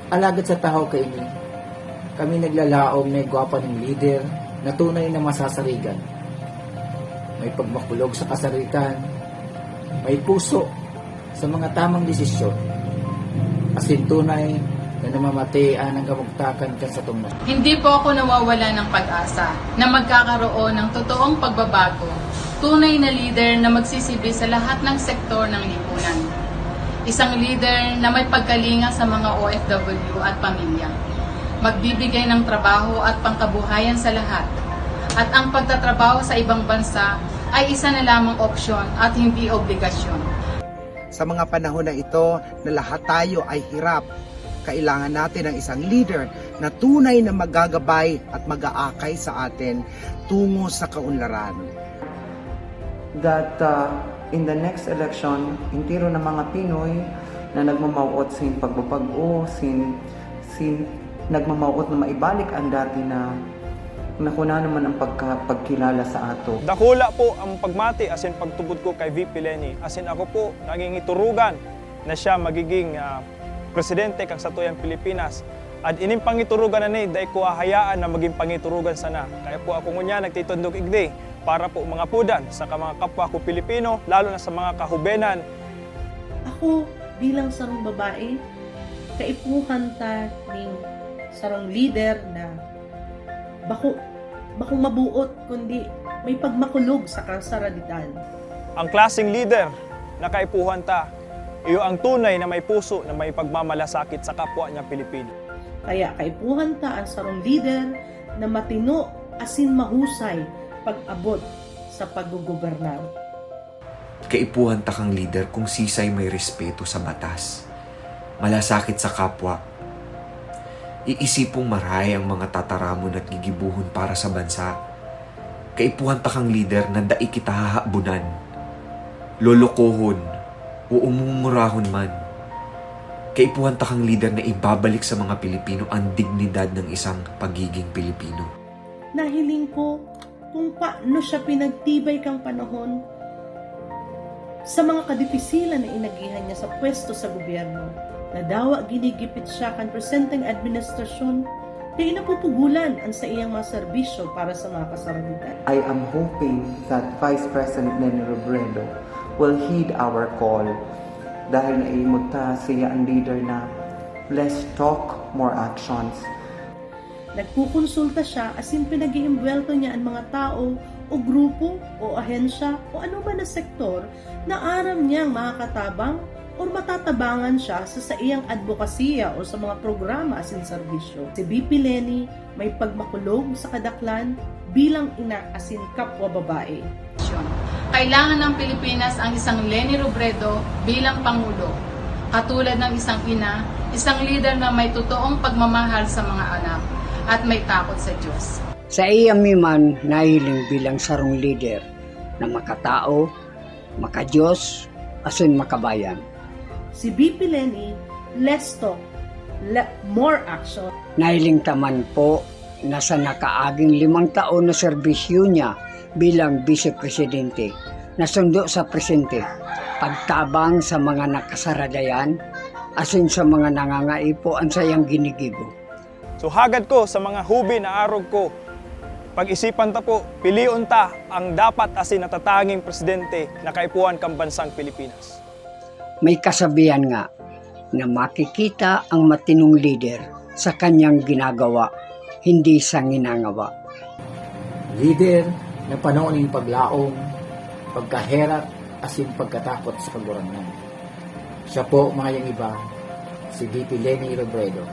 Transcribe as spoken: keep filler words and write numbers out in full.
Alagad sa tahaw kaini, kami naglalaom na igwa pa nin lider na tunay na masasarigan. May pagmakulog sa kasaritan, may puso sa mga tamang desisyon, asin tunay na namamatean ang kamugtakan kan satong nasyon. Hindi po ako nawawala ng pag-asa na magkakaroon ng totoong pagbabago, tunay na lider na magsisibi sa lahat ng sektor ng lipunan. Isang lider na may pagkalinga sa mga O F W at pamilya. Magbibigay ng trabaho at pangkabuhayan sa lahat. At ang pagtatrabaho sa ibang bansa ay isa na lamang opsyon at hindi obligasyon. Sa mga panahon na ito na lahat tayo ay hirap, kailangan natin ng isang leader na tunay na magagabay at mag-aakay sa atin tungo sa kaunlaran. That uh, in the next election, entero na mga Pinoy na nagmamawot sin pagbabag-o, sin, sin nagmamawot na maibalik ang dati na nakuna naman ang pagka, pagkilala sa ato. Dakula po ang pagmati asin pagtubod ko kay V P Leni, asin ako po nangingiturugan na siya magiging ah, presidente kan satuyang Pilipinas. At ining pangiturugan na ni, dai ko hahayaan na maging pangiturugan sana. Kaya po ako ngunyan nagtitindog igdi para po mangapodan sa ka-, mga kapwa ko Pilipino, lalo na sa mga kahubenan. Ako, bilang sarong babae, kaipuhan ta ning sarong lider na bako, bakong mabuot, kundi may pagmakulog sa kasaraditan. Ang klaseng lider na kaipuhan ta, iyo ang tunay na may puso na may pagmamalasakit sa kapwa niya Pilipino. Kaya kaipuhan ta ang sarong lider na matino asin mahusay pag-abot sa paggogobernar. Kaipuhan ta kang lider kung sisay may respeto sa batas, malasakit sa kapwa, iisipong marahay ang mga tataramon at gigibohon para sa bansa. Kaipuhan ta kang lider na dai kita hahabunan, lolokohon, o umumurahon man. Kaipuhan ta kang lider na ibabalik sa mga Pilipino ang dignidad ng isang pagiging Pilipino. Nahiling ko kung paano siya pinagtibay kan panahon sa mga kadipisilan na inagihan niya sa pwesto sa gobyerno. Nadawa ginigipit siya kan presenteng administrasyon, dai napupugolan an saiyang mga serbisyo para sa mga kasaraditan. I am hoping that Vice President Leni Robredo will heed our call dahil naimog ta siya ang leader na less talk, more actions. Nagkukonsulta siya asin pinag-iimbwelto niya an mga tawo o grupo o ahensya o anoman na sektor na aram niyang makakatabang or matatabangan siya sa saiyang adbokasiya o sa mga programa asin serbisyo. Si V P Leni may pagmakulog sa kadaklan bilang ina asin kapwa babae. Kailangan ng Pilipinas ang isang Leni Robredo bilang Pangulo, katulad ng isang ina, isang lider na may totoong pagmamahal sa mga anak at may takot sa Diyos. Saiya mi man nahiling bilang sarong lider na makatao, makadiyos, asin makabayan. Si V P Leni, less talk, le-, more action. Nahiling ta man po na sa nakaaging limang taon na serbisyo niya bilang Bise Presidente, nasundo sa presente, pagtabang sa mga nakasaradayan, asin sa mga nangangaipo an saiyang ginigibo. So, hagad ko sa mga hubi na arog ko, pag-isipan ta po, pilion ta ang dapat asin natatanging presidente na kaipuhan kan bansang Pilipinas. May kasabihan nga na makikita ang matinong lider sa kanyang ginagawa, hindi sa nginangawa. Lider na pano nin paglaom, pagkaherak, asin pagkatakot sa Kagurangnan. Siya po, mayang iba, si V P Leni Robredo.